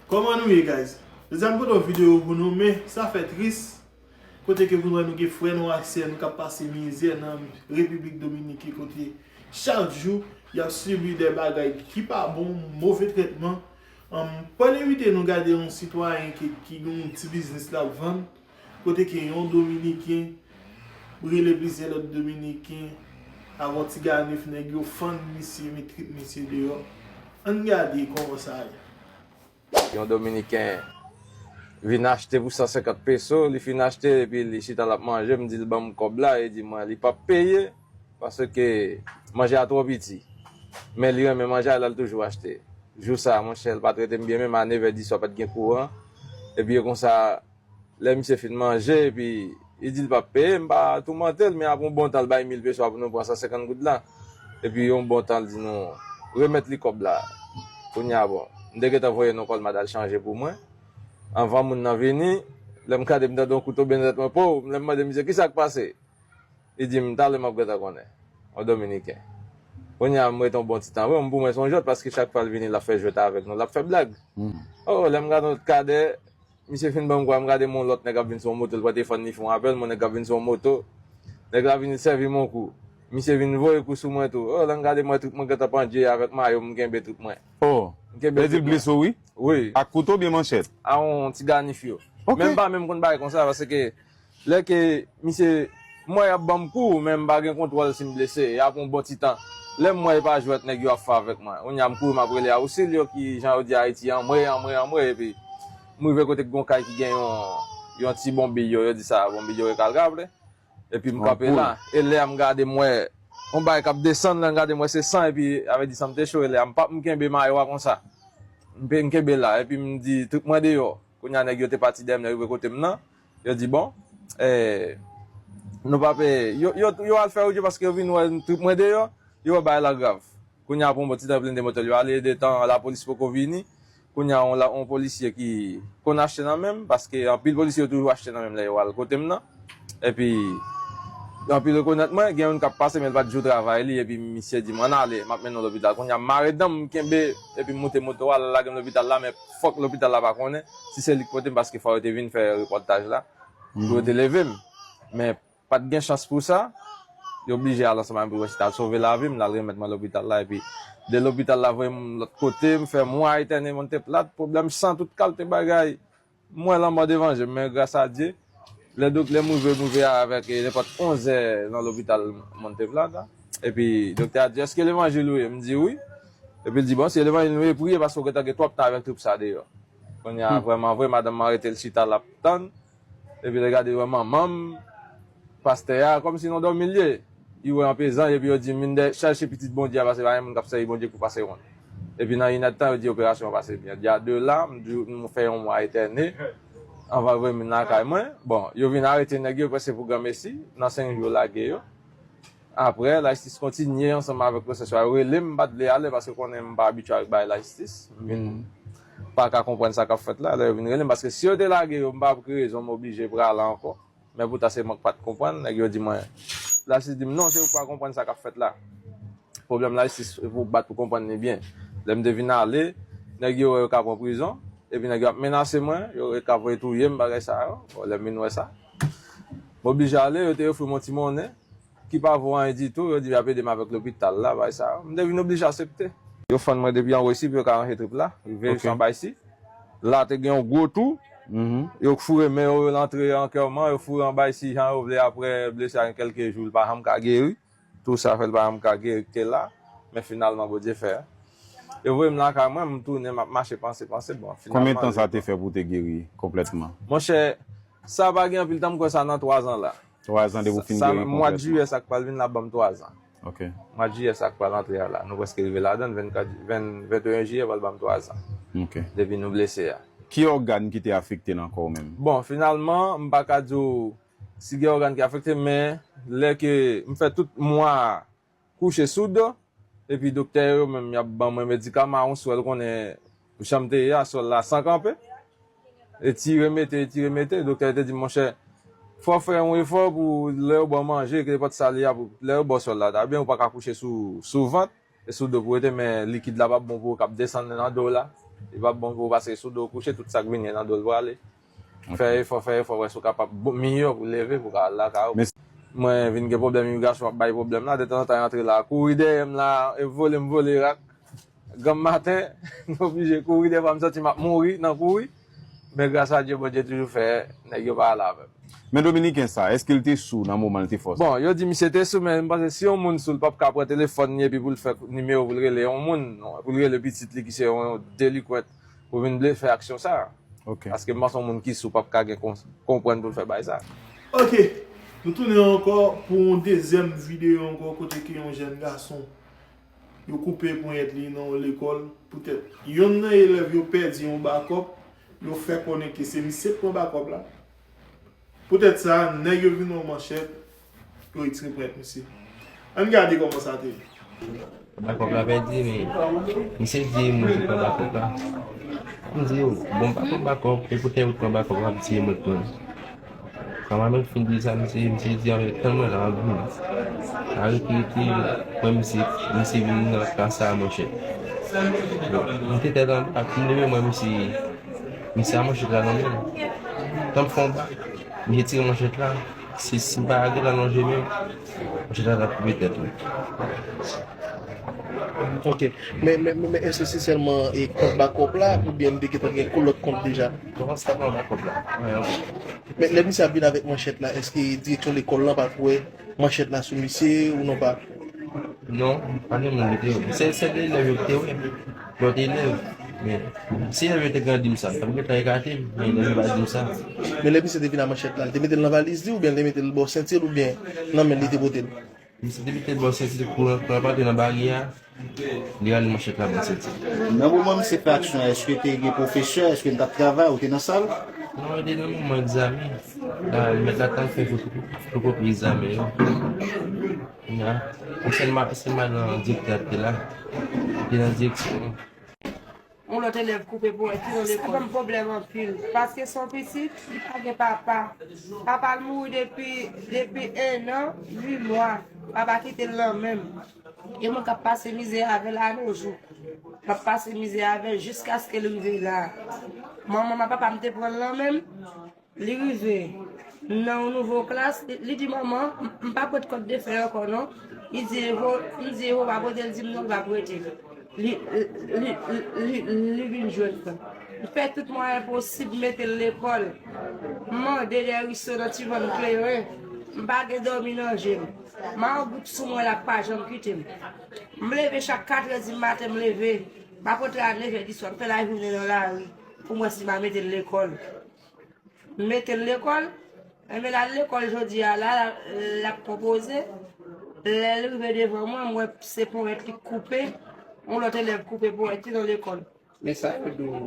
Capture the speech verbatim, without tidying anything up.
Kòman nou ye, guys? Jodi a m pote yon videyo pou nou, men sa fè tris. Kote ke pou nou wè nou gen frè nou ak sè nou k ap pase mizè nan Repiblik Dominiken, kote chak jou y ap sibi de bagay ki pa bon, move trètman. Ann, pou n envite nou gade yon sitwayen ki, ki gen yon ti biznis l ap vann, kote ke yon Dominiken rele plizyè lòt Dominiken, avè yon ti ganif, nèg yo fann misye, met trip misye deyò. Ann gade kòman sa ye. Yon Dominiken vin achte pou san senkant peso, li fin achte epi li chita l ap manje, m di l ban m kòb la, li di mwen li p ap peye paske manje a twò piti. Men li renmen manje a, l al toujou achte. Jou sa, monchè, l pa trete m byen menm, a nevè diswa pa t gen kouran. Epi e konsa, lè misye fin manje, epi li di l p ap peye, m pa toumante l, men apre yon bon tan, l bay mil peso a pou nou pran san senkant goud la. Epi yon bon tan, l di nou remèt li kòb la. Kounye a, bon, m te gentan voye nou kòb, m al chanje pou mwen. Anvan moun nan vini, lè m gade, m tande yon kouto benèt mwen, po, lè m mande misye, "Kisa k pase?" Li di m, "Talè m ap gentan konnen." Yon Dominiken. Kounye a, m rete yon bon ti tan. Bon, pou mwen, se yon jwèt, paske chak fwa l vini, l ap fè jwèt avèk nou, l ap fè blag. Oh, lè m gade yon kadè, misye fin ban m kwa, m gade yon lòt nèg ap vin sou yon moto, l pran telefòn li, fè yon apèl, yon nèg ap vin sou yon moto. Nèg la vin sèvi m yon kou. Misye vin voye kou sou mwen tou. Oh, lè m gade mwen, trip mwen gentan pandye avèk mayo, m kenbe trip mwen. Oh, m kenbe trip mwen. Vle di l blese w, wi? Wi. Ak kouto oubyen manchèt? A yon ti ganif yo. Ok. Men m pa menm konn bagay konsa, paske lè ke misye, m wè y ap ban m kou, men m pa gen kontwòl si m blese, y ap yon bon ti tan. Lè m wè e pa jwèt nèg yo ap fè avèk mwen. Kounye a m kouri m ap rele Aousil yo ki, jan yo di Ayiti, anmwe, anmwe, anmwe, epi m rive kote k gon kay ki gen yon, yon ti bonbiy yo, yo di sa, bonbiy yo rekalkable. Epi m kanpe la. E lè a m gade m wè yon bagay k ap desann, lè m gade m wè se san, epi avè di san m te cho, e lè a m p ap m kenbe mayo a konsa. M pe, m kenbe la, epi m di, "Trip mwen deyò." Kounye a nèg yo te pati dèyè m, lè yo rive kote m nan, yo di, "Bon, eh, nou p ap, eh," yo, yo, yo al fè wout yo paske yo vin wè trip mwen deyò, yo wè bagay la grav. Kounye a, pou yon bon ti tan, yo blende moto l, yo ale, de tan lapolis poko vini. Kounye a, yon la, yon polisye ki konn achte nan men m, paske anpil polisye yo toujou achte nan men m lè yo al kote m nan. Epi, anpil rekonèt mwen, gen youn k ap pase, men l pa t jou travay li, epi misye di m, "Ann ale, m ap mennen w lopital." Kounye a, m mare dan m, m kenbe, epi m moute moto a, l al lage m lopital la, men fòk lopital la pa konnen si se li k pote m, paske fò yo te vin fè repòtaj la, pou yo te leve m. Men pa t gen chans pou sa, yo oblije al ansanm avè m pou yo chita al sove lavi m, l al remèt mwen lopital la, epi de lopital la voye m lòt kote, m fè mwa entène Monte Plat, pwoblèm san tout kalte bagay. M wè lanmò devan je m, men gras a Dye, lè dok-, lè m rive, m rive avèk, eh, nenpòt onzè nan lopital Monte Plata. Epi doktè a di, "Èske levanjil ou ye?" M di, "Wi." Epi l di, "Bon, si se levanjil nou ye, priye, paske w gentan gen twòp tan avèk trip sa deyò." Kounye a, vrèman vre, madanm mwen rete l chita, l ap tann. Epi lè gade, wè manman m, pastè a, kòmsi nan dòmi l ye. Li wè anpe zanj, epi yo di m, "Vin dèyè, chache pitit Bondye a, paske pa gen moun k ap sèvi Bondye pou pase yon." Epi nan inèdtan, yo di operasyon an pase byen. Di a de la, m di, m fè yon mwa entène, anvan yo voye m vin lakay mwen. Bon, yo vin arete nèg yo, prèske pou granmesi, nan senk jou yo lage yo. Apre, lajistis kontinye ansanm avèk pwosès la. Yo rele m, m pa t vle ale, paske konnen m pa abitye avèk bagay lajistis. M vin pa ka konprann sa k ap fèt la. Lè yo vin rele m, paske si yo te lage yo, m pa gen rezon m oblije prale ankò. Men poutan se mwen k pa t konprann, nèg yo di mwen, lajistis di m, "Non, se ou k pa konprann sa k ap fèt la. Pwoblèm lajistis, se pou w bat pou konprann li byen." Lè m te vin ale, nèg yo wè yo ka pran prizon, epi nèg yo ap menase mwen, yo ka voye touye m, bagay sa yo. Bon, lè m vin wè sa, m oblije ale, yo te ofri m yon ti monnen ki pa vo anyen ditou, yo di y ap ede m avèk lopital la, bagay sa yo. M te vin oblije aksepte. Yo fann mwen depi anwo isi pou yo ka ranje trip la, rive jiska anba isi. La te gen yon gwo tou. Yo foure men yo, yo antre antèman, yo foure anba isi jan yo vle, apre blesi a gen kèlke jou, li pa janm ka geri. Tou sa fè l pa janm ka geri, te la. Men finalman, Bondye fè. Yo voye m lakay mwen, m tounen, m ap mache panse, panse, bon, finalman. Konbyen tan sa te fè pou w te geri konplètman? Monchè, sa pa gen anpil tan, m kwè sa nan twa zan la. Twa zan depi w fin geri konplètman. Mwa jiyè sa k pral vin la ban m twa zan. Ok. Mwa jiyè sa k pral antre a la. Nou prèske rive ladan l, vennkat, ven, venteyen jiyè pral ban m twa zan. Ok. Depi nou blese a. Ki ògàn ki te afekte nan kò w menm? Bon, finalman, m pa ka di w si gen ògàn ki afekte, men lè ke m fè tout mwa a kouche sou do, epi doktè yo menm y ap ban mwen medikaman, yon swèl konnen jan m te ye a, swèl la san kanpe. Etire mete, etire mete, doktè yo te di m, "Monchè, fò w fè yon efò pou lè yo ba w manje, ke nenpòt sa li a, pou lè yo ba w swèl la, ta byen ou pa ka kouche sou, sou vant, e sou do pou rete, men likid la p ap bon pou ou k ap desann nan do w la." Li p ap bon pou ou pase sou do w kouche, tout sa k vini nan do l prale. Fè efò, fè efò, wè si w kapab miyò pou leve, pou w ka al lakay ou. Mwen vin gen pwoblèm imigrasyon, ap bay pwoblèm la, detanzantan y antre la, kouri dèyè m la, e vole m vole rak. Granm maten, m oblije kouri, dèfwa m santi m ap mouri nan kouri. Men gras a Dye, Bondye toujou fè nèg yo pa al avè m. Men Dominiken sa, èske l te sou nan moman l te fè w sa? Bon, yo di misye te sou, men m panse si yon moun sou, l p ap ka pran telefòn li epi pou l fè nimewo pou l rele yon moun, pou l rele pitit li ki se yon delikwent, pou vin vle fè aksyon sa. Paske m panse yon moun ki sou p ap ka gen konprann pou l fè bagay sa. Ok, nou tounen ankò pou yon dezyèm videyo ankò kote ke yon jèn gason yo koupe ponyèt li nan yon lekòl poutèt yonn nan elèv yo pèdi yon bakòp, yo fè konnen ke se misye k pran bakòp la. Poutèt sa, nèg yo vin yon manchèt, yo retire ponyèt misye. Ann gade kòman sa te ye. Bakòp la pèdi, men misye di e mwen ki pran bakòp la. M di yo, bon, m pa pran bakòp, e poutèt ou pran bakòp, w ap di e mwen k pran. Kòman menm fin di sa, misye, misye di anmè tann mwen la, m ap vini. Sa rete, rete, mwen misye, misye vin nan klas sa a, monchè. Bon, m te tèt anba, kou m leve, mwen misye, misye a manchèt la nan men l. Tan m fè yon ba, misye tire manchèt la. Si, si m pa lage l alonje men m, manchèt la t ap koupe tèt mwen. Ok. Men, men, men, men èske se sèlman e kont bakòp la, oubyen li te gentan gen kou lòt kont deja? Non, se pa nan bakòp la. Anyen ankò. Men lè misye ap vin avèk manchèt la, èske direksyon lekòl lan pa t wè manchèt la sou misye ou non pa? Non, pa gen moun ki te wè. Se, se de elèv yo ki te wè. Lòt elèv. Men, si elèv yo te gen di m sa, m t ap gentan ekate m, men elèv yo pa di m sa. Men lè misye te vin ak manchèt la, li te mete l nan valiz li oubyen li te mete l bò senti l oubyen nan men l li te pote l? Misye te mete l bò senti l pou l pa antre nan baryè a. Li rale manchèt la bò senti l. Nan moman misye fè aksyon an, èske te gen pwofesè, èske n t ap travay, ou te nan sal? Non, li te nan moman egzamen. La, mèt la t ap fè fotokopi egzamen yo. Kounye a, sèlman, sèlman nan direktè a te la. Li te nan direksyon an. Yon lòt elèv koupe ponyèt li nan lekòl. Sa ban m pwoblèm anpil, paske se yon pitit, li pa gen papa. Papa l mouri depi, depi en an, uit mwa. Papa kite l nan men m. E mwen k ap pase mizè avè l anojou. M ap pase mizè avè l jiskaske l rive la. Manman m ak papa m te pran l nan men m. Li rive nan yon nouvo klas, li, li di, "Manman, m, m p ap ret kòk defen ankò non." Li di, "Evo," m di, "Evo pa pote l di m non, l p ap rete." Li, li, li, li, li vin jwenn mwen. M fè tout mwayen posib mete l lekòl. M mande dèyè resto nan Ti Vann Kleren. M pa gen dòmi nan je m. Mawout sou mwen la k pa janm kite m. M leve chak katrè di maten, m leve. M ap rantre a nevè di swa. M fè lajounen nan lari pou m wè si m a mete l lekòl. M mete l lekòl. Enben, l al lekòl jodi a la, l ap konpoze. Lè l rive devan mwen, m wè se ponyèt li k koupe. Yon lòt elèv koupe ponyèt li nan lekòl. Men sa yo di w.